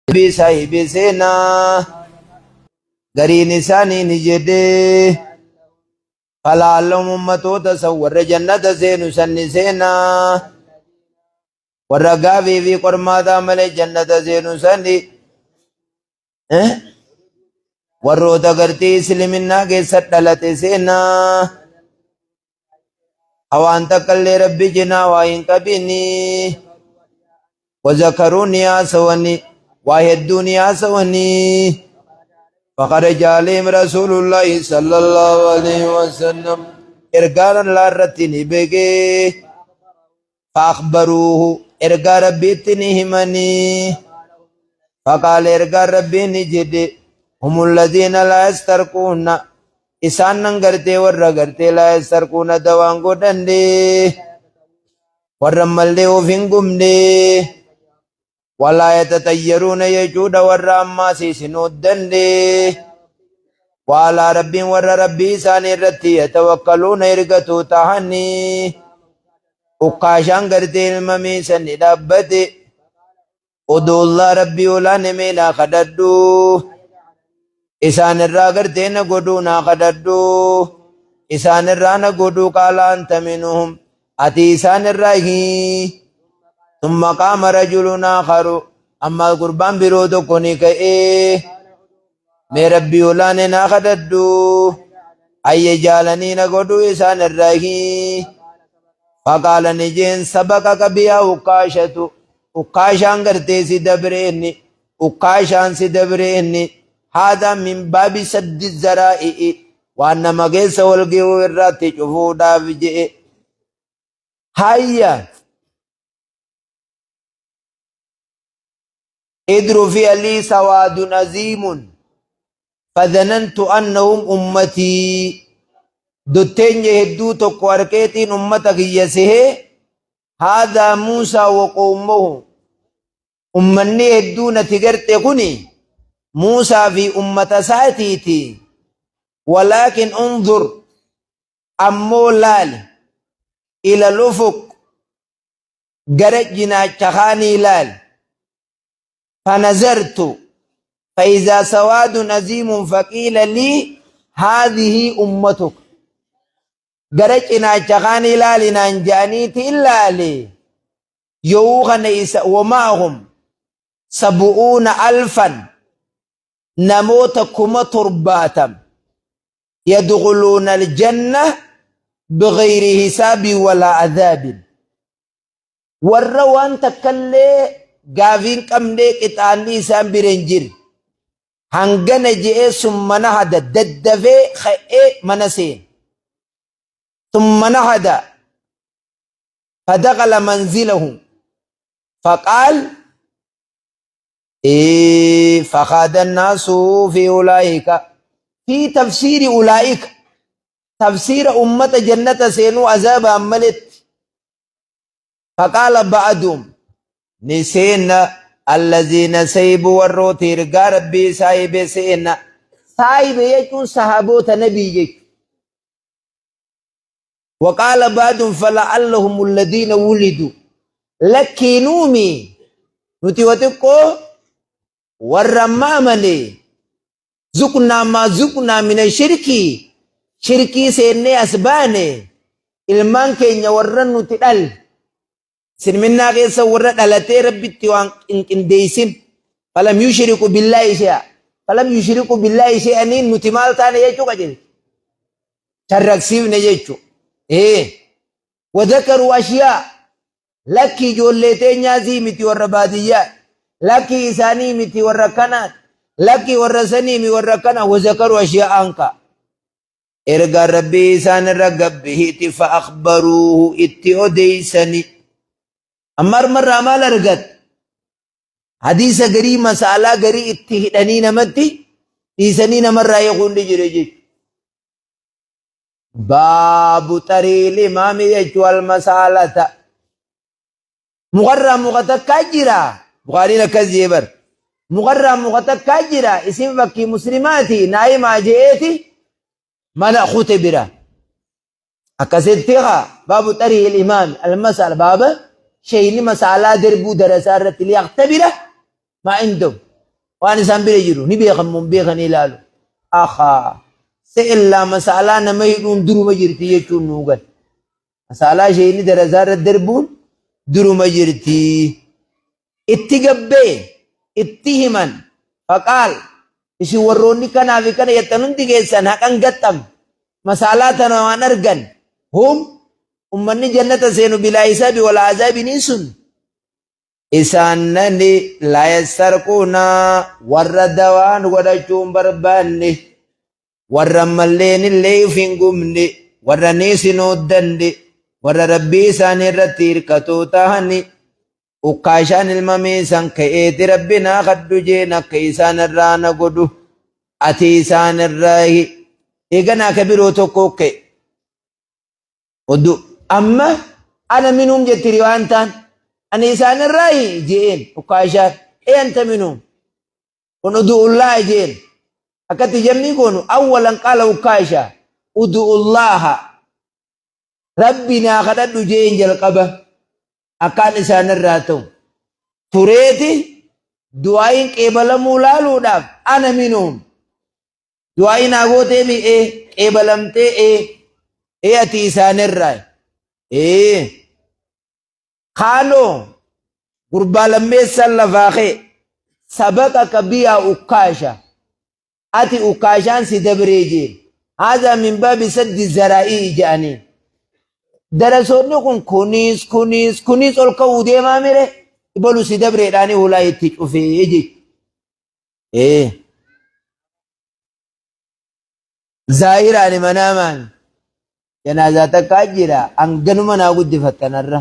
Rabbii saahibe seenaa gariin isaanii ni jedhe falaallahum ummatoota san warra jannata seenu san ni seenaa warra gaafii fi qormaataa malee jannata seenu sani eh? Warroota gartee isliminnaa keessa dhalate seenaa hawaan takkallee rabbi cinaa waa hin qabini wazakaruu ni haasawani waa hedduu ni haasawani. فخرج عليهم رسول الله صلى الله عليه وسلم ergaan Allah irratti ni beekee فأخبروه ergaa rabbiitti ni himanii. فقال ergaan rabbii ni jedhe هم الذين لا يسترقون isaan nan gartee warra gartee لا يسترقون dawaan godhanne warra mallee of hin gubne ولا يتطيرون jechuudha warra ammaas isin hoddanne وعلى ربهم warra rabbii isaanii irratti يتوكلون ergatuu tahanii. Ukkaashaan gartee ilma miisan ni dhaabbate ادعوا الله rabbii olaane mee naa kadhadhu isaan irraa gartee na godhuu naa kadhadhu isaan irraa na godhuu. قال أنت منهم ati isaan irraa hi. ثم قام رجل آخر amma gurbaan biroo tokko ni ka'ee mee rabbii olaane naa kadhadhu أن يجعلني na godhuu isaan irraa hi. فقال ni jeen سبقك بها عكاشة ukkaashaan gartee si dabre inni ukkaashaan si dabre inni. هذا من باب سد الذرائع waan nama keessa wal ga'uu irratti cufuudhaaf je'e hayya. إذ رفع لي سواد عظيم فظننت أنهم أمتي dotteenya hedduu tokko harkeetiin ummata kiyya sehee. هذا موسى وقومه ummanni hedduu nati garte kuni Muusaa fi ummata isaatiiti. ولكن انظر ammoo laali إلى الأفق gara jinaacha kaanii laali. فنظرت فإذا سواد عظيم فقيل لي هذه أمتك gara cinaacha kaanii laali naan je'aniiti ilaali yoo kana isa ومعهم سبعون ألفا namoota 70,000 يدخلون الجنة بغير حساب ولا عذاب warra waan takkallee gaafiin qabnee qixaanni isaan bira hin jirre hangana je'ee. ثم نهض daddafee ka'ee mana seene. ثم نهض فدخل منزله فقال إيه فخاض الناس في أولئك في تفسير أولئك تفسير أمة جنة سينو عذاب أملت. فقال بعضهم نسينا الذين صحبوا warroota ergaa rabbii saahibe seena saahibe jechuun sahaboota nabii jechuun. وقال بعضهم فلعلهم الذين ولدوا lakkiinuumi nuti waxiqqoo warra amma amane ذقنا ما ذقنا من الشرك shirkii seennee as baane ilmaan keenya warra nuti dhal silminnaa keessa warra dhalatee rabbitti waan hin qindeessin فلم يشركوا بالله شيئا فلم يشركوا بالله شيئا niin nuti maal taane jechuu qajeelche sharraksiifne jechuu ee. وذكروا أشياء lakki ijoollee teenyaasii miti warra baadiyyaa lakki isaanii miti warra kanaan lakki warra sanii mi warra kana وذكروا أشياء anka ergaa rabbii isaan irra gabbihiiti. فأخبروه itti odeysani. Amma armarraa maal argat? Hadiisa garii masaalaa garii itti hidhanii namatti dhiisanii namarraa eeguun ni jira jechuudha. باب طرح الإمام jechuu المسألة mukarraa muka takkaa jira. Bukaariin akkas jee bar mukarraa muka takkaa jira isin fakkii muslimaati naa'imaa je'eeti mana kute bira akkasitti haa. باب طرح الإمام المسألة baaba shayni masaalaa darbuu darasaa irratti ليختبر ما عندهم. Waan isaan bira jiru ni beekan moo hin beekanii ilaalu. Ahaa. Se'ellaa masaalaa nama hidhuun duruma jirti jechuun nuu gala. Masaalaa ishee darasaa irra darbuun duruma jirti. Itti gabbee itti himan faqaal isin warroonni kanaa fi kana jettan hundi keessan haqan gaxxam masaalaa tana waan argan hum ummanni jannata seenu bilaa hisaabi wala azaabinii sun Isaannani laa yastarquuna warra dawaan godhachuu hin barbaanne, warra ammalleen-illee if hin gubne, warra niis hin hooddanne, warra Rabbii isaanii irratti hirkatoo tahani. Ukkaashaan ilma meeysan ka'eeti Rabbi naa kadhu jeen akka isaan irraa na godhu. Ati isaan irraahi. Eeganaa ka biroo tokko ka'e. Oduu amma ana minhum jetti riwaan taan ani isaan irraayi je'een ukkaashaan ee anta minhum kun udu'ullaaha je'een akkatti jammii goonu awwalan qaala ukkaashaa udu'ullaaha rabbi naa kadhadhu je'een jalqaba akkaan isaan irraa ta'u tureeti du'aayin qeebalamuu laaluudhaaf ana minhum Du'aa'ii naa gootee mi ee qeebalamtee ee ee ati isaanirraa ee kaanoo gurbaa lammeessaan lafaa kee sabaqaka biyaa ukkaasha ati ukkaashaan si dabree jeen haadha min baabi saddi zaraa'ii jedhanii darasoonni kun kunis kunis kunis ol ka'uu deemaa mire ibalu si dabreedhaanii hulaa itti cufee jechuudha. Ee. Zaahiraani manaamaan janaazaa takkaa jira hanganuma naa guddifattanarra.